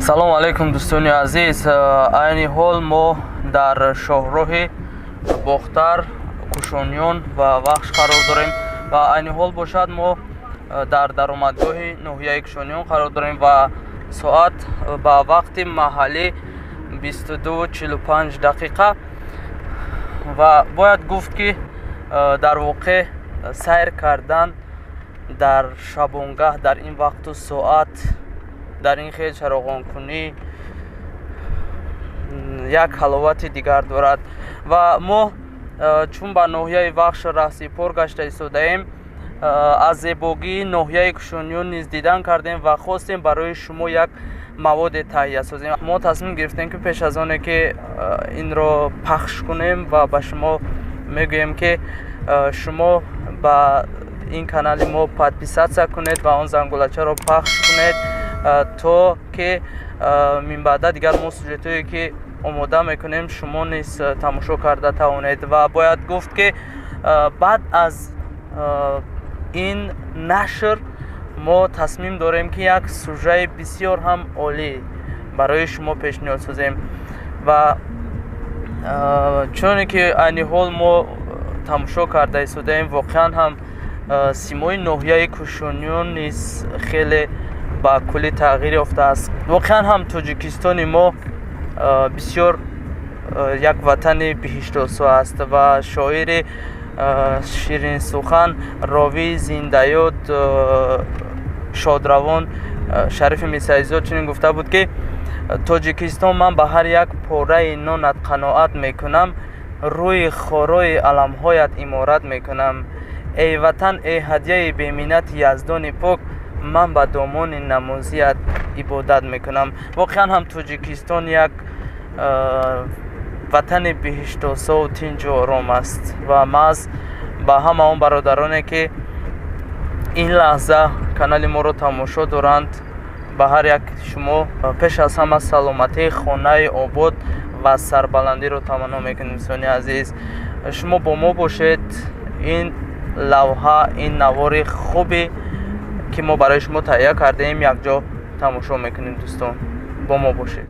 Салому алайкум, дӯстони азиз. Айни ҳол мо дар шоҳроҳи Бохтар, Кушониён ва Вахш қарор дорем ва айни ҳол бошад, мо дар даромадгоҳи ноҳияи Кушониён қарор дорем ва соат ба вақти маҳаллӣ 22:45 дақиқа. Ва бояд гуфт, ки дар воқеъ сайр кардан дар шабонгаҳ, дар ин вақту соат, дар ин хел чароғонкунӣ як ҳаловати дигар дорад. Ва мо чун ба ноҳияи Вахш раҳсипор гашта истодаем, аз зебогии ноҳияи Кушониён низ дидан кардем ва хостем барои шумо як маводе таҳия созем. Мо тасмим гирифтем, ки пеш аз оне ки инро пахш кунем ва ба шумо мегӯем, ки шумо ба ин канали мо подписаться кунед ва он зангулачаро пахш кунед, то ки минбаъда дигар мо сюжетҳое ки омода мекунем, шумо низ тамошо карда тавонед. Ва бояд гуфт, ки баъд аз ин нашр мо тасмим дорем, ки як сюжаи бисёр ҳам олӣ барои шумо пешниҳод созем. Ва чуноне ки айни ҳол мо тамошо карда истодаем, воқеан ҳам симои ноҳияи Кушониён низ хеле ба куллӣ тағйир ёфтааст. Воқеан ҳам Тоҷикистони мо бисёр як ватани биҳиштосо аст. Ва шоири ширинсухан, ровии зиндаёд, шодравон Шарифи Мирсаидзод чунин гуфта буд, ки: «Тоҷикистон, ман ба ҳар як пораи нонат қаноат мекунам, рӯи хорои аламҳоят иморат мекунам. Эй ватан, эй ҳадияи беминнати Яздони пок, ман ба домони намозият ибодат мекунам». Воқеан ҳам Тоҷикистон як ватани биҳиштосову тинҷу ором аст. Ва маҳз ба ҳама он бародароне, ки ин лаҳза канали моро тамошо доранд, ба ҳар як шумо пеш аз ҳама саломатии, хонаи обод ва сарбаландиро таманно мекунем. Дӯстони азиз, шумо бо мо бошед. Ин лавҳа, ин навори хубе ки мо барои шумо таҳия кардаем, якҷо тамошо мекунем. Дӯстон, бо мо бошед.